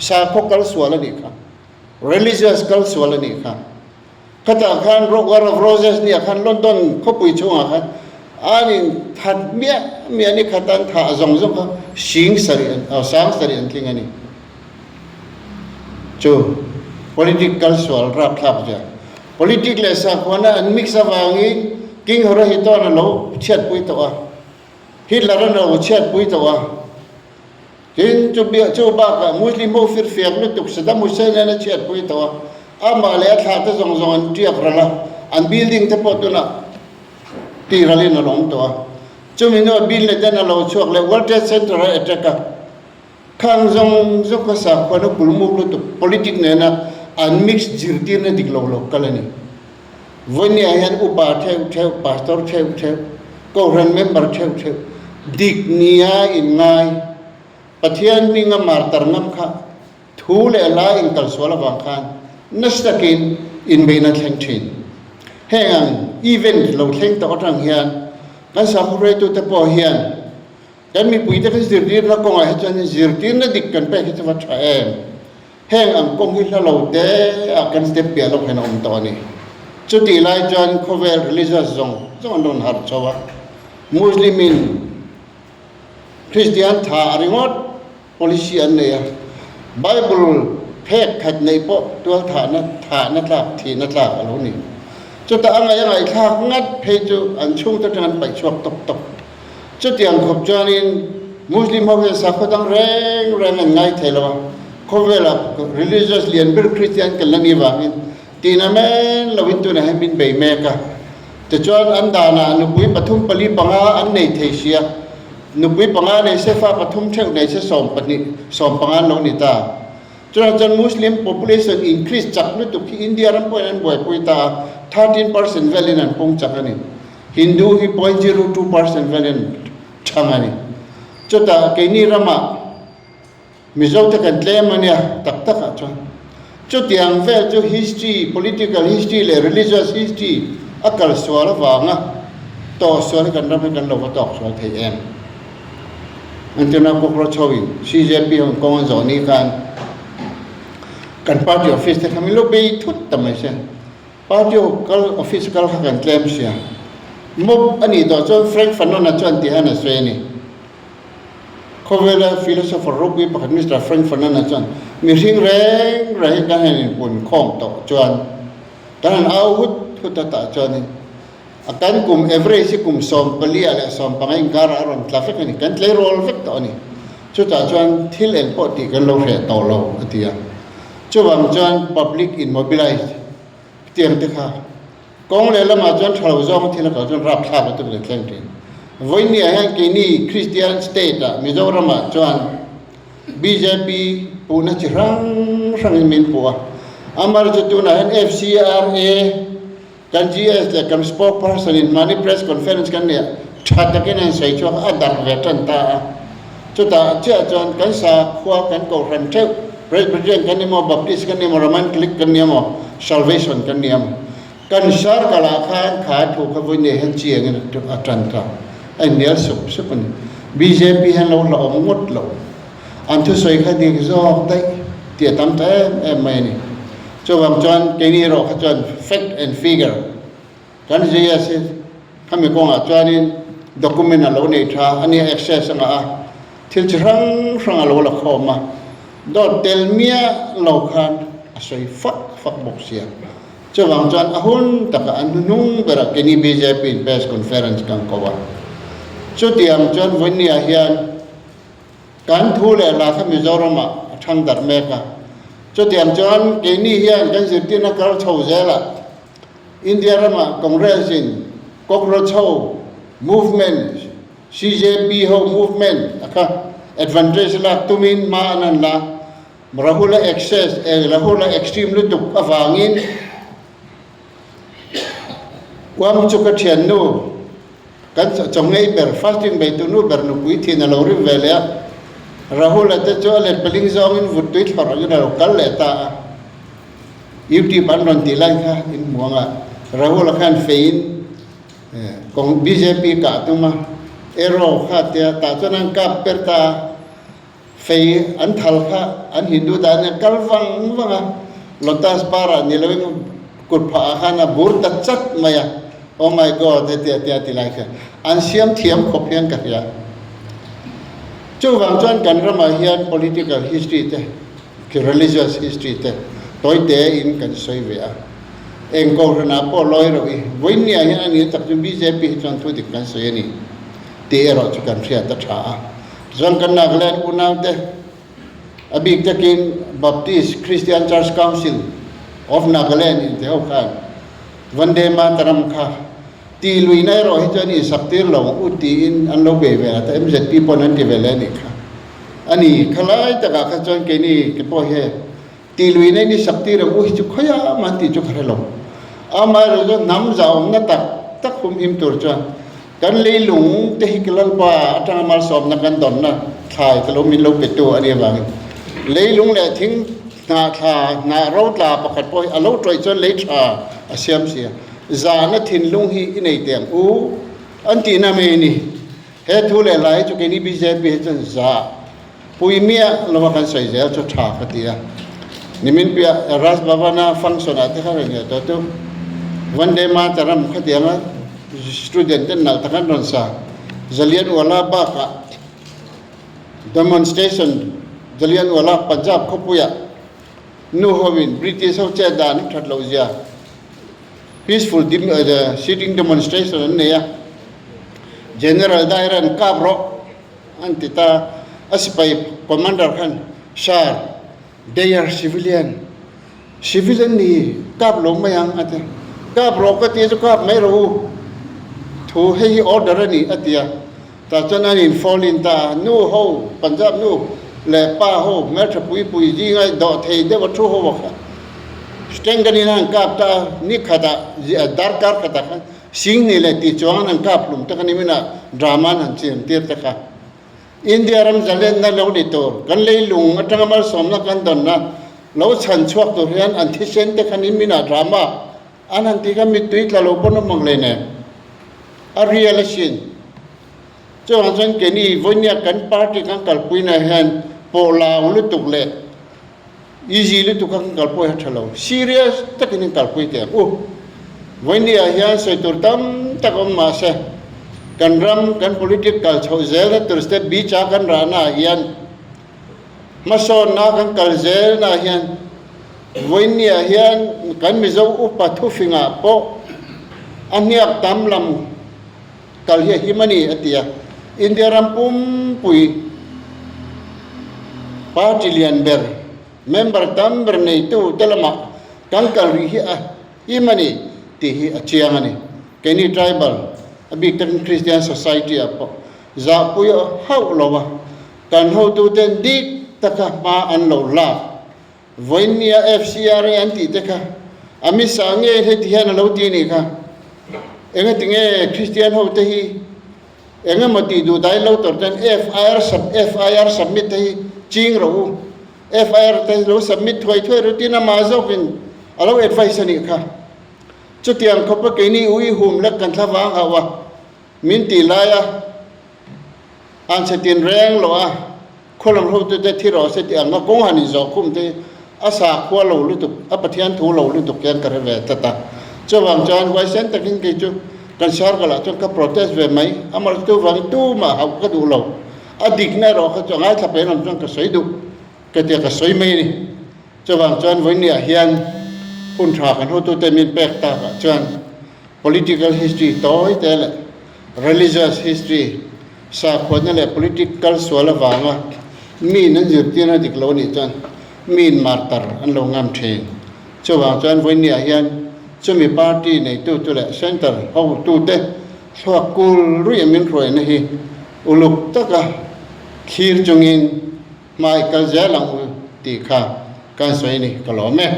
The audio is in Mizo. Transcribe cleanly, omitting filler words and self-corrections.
Sakhaw kal sual a nih kha. Religious kal sual a nih kha. Khatah khan War of Roses nia khan London khawpui chhungah khan an in that miah miah ni khat an thah zawng zawng kha sing sarih an sang sarih an tling a ni. Chu politic kal sual rapthlak zia. Politic leh sakhuana an mix avangin King Hirohito-an a lo chhiatpui tawh a, Hitler-an a lo chhiatpui tawh a. Tin, chu biak chu bakah Muslim ho firfiak lutuk Saddam Hussein hian a chhiatpui tawh a, amah leh a thlah te zawng zawng an tiak ral a, an building te pawh tunah tih ralin a lawm tawh a. Chumi hnuah Bin Laden a lo chhuak leh World Trade Center a attack a, khang zawng zawng kha sakhuana kulmuk lutuk politic nena an mix zirtirna dik lo lo kal a ni. Vawinia hian upa theuh theuh, pastor theuh theuh, kohhran member theuh theuh dik nia inngai Pathian hminga martar ngam kha thu leh lai inkalsual avang khan nasa takin inbeihna thleng thin. Heng ang event lo thleng tawh atang hian kan sakhuhruaitute pawh hian kan mipuite kan zirtirna kawngah hi chuan zirtirna dik kan pek hi chu va tha em? Heng ang kawng hi hla lo te ah kan step piah lawk hian a awm tawh a ni. Chutih lai chuan khawvel religious zawng zawng an rawn harh chho a, Muslim in Christian tha a ringawt policy an nei a, Bible phek khat neih pawh tual thahna thahna tlak thihna tlak a lo ni. Chutah a ngaih a ngaihthlak ngat phei chu an chhungte atang an paih chhuak tawp tawp. Chutiang khawp chuanin Muslim ho hian sakhaw dang reng reng an ngai thei lo a, khawvela religious lian ber Christian kan la ni vangin tihna men loin tunah hian min bei mek a. Tichuan an danah nupui pathum pali panga an nei thei sia, nupui panga nei se fa pathum theuh nei se 12 15 an lo ni ta. Chutah chuan Muslim population increase chak lutuk hi India ram pawhin an buaipui ta a, 13% velin an pung chak a ni. Hindu hi 0.02% velin thang a ni. Chutah keini ramah Mizote kan tlem a nia tak takah chuan. Chutiang vel chu history, political history leh religious history a kal sual avanga tawh sual hi kan ram hi kan lo va tawk sual thei em. Antenna cockroach ho in CJP ho in kawng an zawh ni khan kan party office te kha min lo bei thut ta mai se. Party ho kal office kal kha kan tlem sia. Mob a nih tawh chuan Frank Fanon-a chuan ti hian a sawi a ni. Khawvela philosopher ropui pakhat Mister Frank Fanon-a chuan mihring reng reng hi kan han inpun khawm tawh chuan kan han au hut hut a tah chuanin a kan kum average hi kum 14 ah leh 15 inkarah a rawn tla vek a ni. Kan tleirawl vek tawh a ni. Chutah chuan thil eng pawh tih kan lo hreh tawh lo a ti a. Chuvang chuan public in mobilize tiang te kha kawng leh lamah chuan tha lo zawng thil a kal chuan rapthlak lutuk leh thleng thin. Vawinia hian keini Christian state ah Mizoram ah chuan bjp puhna chi hrang hrangin min puh a. Amar chu tunah hian FCRA kan GS leh kan spokesperson in mahni press conference kan neih ah tha takin a insawi chhuak a, a darh ve tan ta a. Chutah chiah chuan kan sakhua kan kohhran theuh, Presbyterian kan ni maw, Baptist kan ni maw, Roman Catholic kan ni emaw, Salvation kan ni emaw, kan circle ah khan kha thu kha vawiin hian chiangin a tan ta, a inhnial sup sup a ni. Bjp hian lo hlauhawm ngawt lo. An thusawi kha dik zawk daih tih a tam ta em em mai a ni. Chuvang chuan keini erawh kha chuan fact and figure kan zui a si. Khami kawngah chuanin document a lo nei tha a nia, access a ngah a, thil chi hrang hrang a lo la khawm a, dawt tel miah lo khan a sawi fak fak bawk sia. Chuvang chuan a hun takah an hnuhnung berah keini bjp in press conference kan ko a. Chutiang chuan vawinia hian Kan thu leh hla kha Mizoramah a thang darh mek a. Chutiang chuan keini hian kan zirtirna kal chho zelah India ramah Congress in Cockroach ho movement, CJP ho movement a kha advantage lak tumin hma an han la. Rahula excess, Rahula extreme lutuk avangin Uam chu ka thiannu. Kan chawngei ber, fasting beitu nu ber nupui thin a lo rim ve leh a, Rahul-a te chu a let paling zawngin vut tui thlawrh angin a lo kal leh ta a. YouTube an rawn tih lai kha in hmu ang a, Rahul-a khan feiin kawng bjp kah a tum a, arrow kha tia tah chuan an kap per ta a. Fei an thal kha an Hindu dan in a kal vang vang a, Lotus par ah ni loin kut phah ah khan a bur ta chat mai a, Oh my God heti a tia ti lai kha an siam thiam khawp hian ka hria. Chuvang chuan kan ramah hian political history te, religious history te tawi te in kan sawi ve a. Eng kohhranah pawh lawi reuh i, vawinia hian a ni tak chu bjp hi chuan thu dik kan sawi a ni tih erawh chu kan hriat a tha a. Chuan kan Nagaland unaute, a bik takin Baptist Christian Church Council of Nagaland in ti ho khan Vande Mataram kha tih luihna erawh hi chuan insak tir lo u tiin an lo bei ve a, ta mzp pawn an ti ve leh a nih kha. A ni, khalai takah kha chuan keini ke pawh hi tih luihna in i sak tir ang u hi chu khawiah mah an tih chu ka hre lo. Amaherawhchu chuan hnam zahawmna tak tak humhim tur chuan Kan leilung te hi ka Lalpa atanga malsawmna kan dawnna thlai ka lo min lo petu a nih avangin leilung leh thing hnah thla hnah ro tla pakhat pawh hi a lo tawih chuan lei tha a siam si a, zahna thinlung hi i nei teh ang u an tihna mai a ni. He thu leh hlai hi chu keini bjp hi chuan zah pui miah lova kan sawi zel chu tha ka ti a. Nimin piah Raj Bhavan-a function-ah te kha rawn ngaih tawh chu Vande Mataram khatianga student ten nalh tak an rawn sa. Jallianwala Bagh-ah demonstration Jallianwala Punjab khawpuiah nu hovin British ho chet dan an that loh zia peaceful sitting demonstration an nei a. General Dyer an kap rawh an ti ta a sipai commander khan Sir, they are civilian. Civil an ni, kap lo mai ang a ti. Kap rawh ka tia chu kap mai rawh u. Thu hei hi order a ni a ti a. Tah chuan an in fall in ta a, nu ho, Punjab nu leh pa ho hmeltha pui pui zinga dawh thei deuh a thu ho a kha. Stengan in an kap ta a, ni khatah, darkar khatah khan Singni leh tih chuang an han kap hlum tak a ni minah drama an han chian tir te kha. India ram zalenna lo ni tur, kan leilung atanga malsawmna kan dawnna lo chhan chhuak tur hian an thisen te khan in minah drama an han tih kha mittui tla lo pawn awm ang hle nen a real asin. Chuvang chuan keini vawinia kan party kan kalpuina hian pawhlau lutuk leh Easy lutuk a kan kalpui a tha lo. Serious takin in kalpui teh ang u. Vawinia hian sawi tur tam tak awm mah se, kan ram, kan politic kal chhoh zelna tur step beach a kan rahna ah hian, hmasawnna kan kal zelna ah hian, vawinia hian kan Mizo upa thufingah pawh a hniak tam lam kal hi a him a ni a ti a. India ram pumpui party lian ber, member tam ber neitu te lamah kan kal rih hi a him a ni tih hi a chiang a ni. Keini tribal, a bik takin Christian society ah pawh zahpui hauh lo a, kan hotuten dik taka hma an lo lak. Vawinia FCRA an tih te kha a misa nge heti hian a lo ti anih kha. Engati nge Kristian ho te hi engemaw tih duh dai lo tur ten FIR sub FIR submit te hi ching rawh u. FIR te hi lo submit thuai thuai ru tin amah zawkin a lo advice anih kha. Chutiang khawpa keini ui hum lek kan thla vang hauh a min tih laia an chhe tin reng lo a. Khualam hotute thi rawh se tih ang a kawng han inzawh khum te a sakhua lo lutuk, a Pathian thu lo lutuk hian ka hre ve tlat a. Chuvang chuan huaisen takin kei chu kan circle ah chuan ka protest ve mai, amaherawhchu chu vangin tumah hauh ka duh lo. A dikna erawh kha chu a ngaithla pe lam chuan ka sawi duh ka tia ka sawi mai a ni. Chuvang chuan vawinia hian hun tha kan hotute min pek takah chuan political history tawi te leh Religious history, sakhuatna leh politic kal sual avanga miin an zirtirna dik lo anih chuan miin martar an lo ngam thin. Chuvang chuan vawinia hian chumi party neitutu leh centre hotute thluak kul ruih a min hruaina hi uluk taka thlir chungin hmai kal zel ang u tih kha kan sawi a ni ka lawm e.